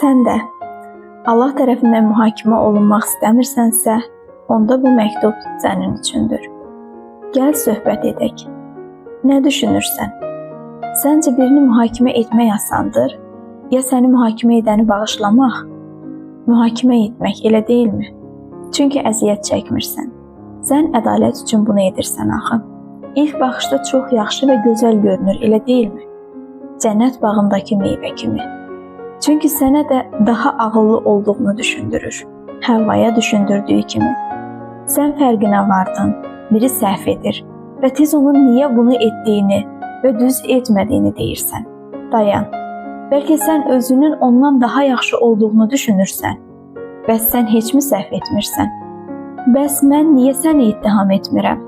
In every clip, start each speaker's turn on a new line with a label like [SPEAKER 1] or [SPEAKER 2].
[SPEAKER 1] Sən də Allah tərəfindən mühakimə olunmaq istəmirsənsə, onda bu məktub sənin üçündür. Gəl söhbət edək. Nə düşünürsən? Səncə birini mühakimə etmək asandır, ya səni mühakimə edəni bağışlamaq? Mühakimə etmək elə deyilmi? Çünki əziyyət çəkmirsən. Sən ədalət üçün bunu edirsən axı. İlk baxışda çox yaxşı və gözəl görünür, elə deyilmi? Cənnət bağındakı meyvə kimi. Çünki sənə də daha ağıllı olduğunu düşündürür. Həvvaya düşündürdüyü kimi. Sən fərqinə vardın, biri səhv edir və tez onun niyə bunu etdiyini və düz etmədiyini deyirsən. Dayan. Bəlkə sən özünün ondan daha yaxşı olduğunu düşünürsən. Bəs sən heç mi səhv etmirsən? Bəs mən niyə səni ittiham etmirəm?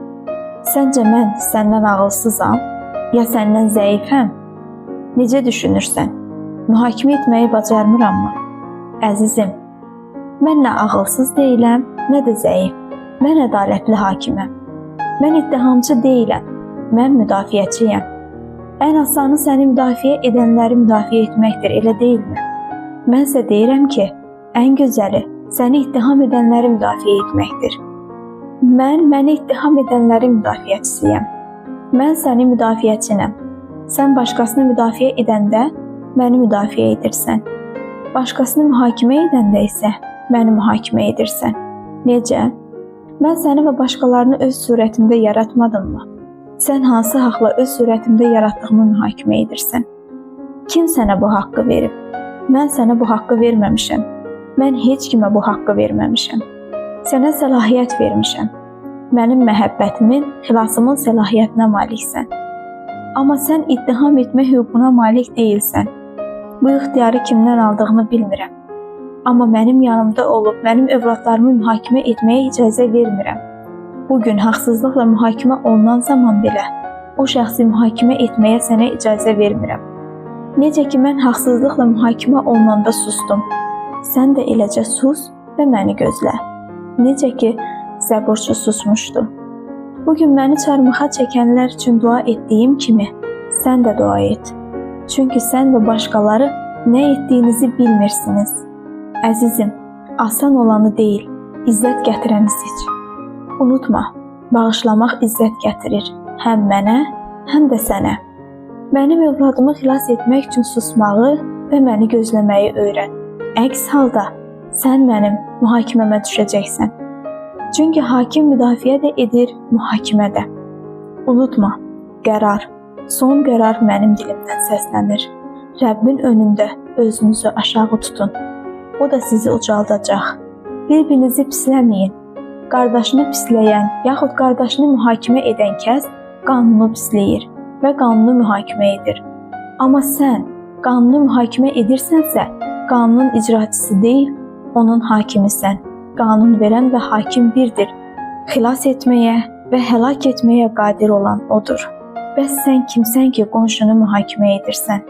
[SPEAKER 1] Səncə mən səndən ağılsızam, ya səndən zəifəm? Necə düşünürsən? Mühakimə etməyi bacarmırammı? Əzizim, mən nə ağılsız deyiləm, nə də zəif. Mən ədalətli hakiməm. Mən ittihamçı deyiləm, mən müdafiəçiyəm. Ən asanı səni müdafiə edənləri müdafiə etməkdir, elə deyilmi? Mən isə deyirəm ki, ən gözəli səni ittiham edənləri müdafiə etməkdir. Mən məni ittiham edənlərin müdafiəçisiyəm. Mən sənin müdafiəçinəm. Sən başqasını müdafiə edəndə məni müdafiə edirsən. Başqasını mühakimə edəndə isə məni mühakimə edirsən. Necə? Mən səni və başqalarını öz surətimdə yaratmadımmı? Sən hansı haqla öz surətimdə yaratdığımı mühakimə edirsən? Kim sənə bu haqqı verib? Mən sənə bu haqqı verməmişəm. Mən heç kimə bu haqqı verməmişəm. Sənə səlahiyyət vermişəm. Mənim məhəbbətimin, xilasımın səlahiyyətinə maliksən. Amma sən ittiham etmə hüququna malik deyilsən. Bu ixtiyarı kimdən aldığını bilmirəm. Amma mənim yanımda olub mənim övladlarımı mühakimə etməyə icazə vermirəm. Bu gün haqsızlıqla mühakimə olunan zaman belə o şəxsi mühakimə etməyə sənə icazə vermirəm. Necə ki mən haqsızlıqla mühakimə olunanda susdum, sən də eləcə sus və məni gözlə. Necə ki Zəburçu susmuşdu. Bu gün məni çarmıxa çəkənlər üçün dua etdiyim kimi sən də dua et. Çünki sən və başqaları nə etdiyinizi bilmirsiniz. Əzizim, asan olanı deyil, izzət gətirəni seç. Unutma, bağışlamaq izzət gətirir, həm mənə, həm də sənə. Mənim övladımı xilas etmək üçün susmağı və məni gözləməyi öyrən. Əks halda sən mənim mühakiməmə düşəcəksən. Çünki hakim müdafiə də edir, mühakimə də. Unutma, qərar, son qərar mənim dilimdən səslənir. Rəbbin önündə özünüzü aşağı tutun. O da sizi ucaldacaq. Bir-birinizi pisləməyin. Qardaşını pisləyən, yaxud qardaşını mühakimə edən kəs qanunu pisləyir və qanunu mühakimə edir. Amma sən qanunu mühakimə edirsənsə, qanunun icraçısı deyil, onun hakimisən. Qanun verən və hakim birdir. Xilas etməyə və həlak etməyə qadir olan odur. Bəs sən kimsən ki, qonşunu mühakimə edirsən?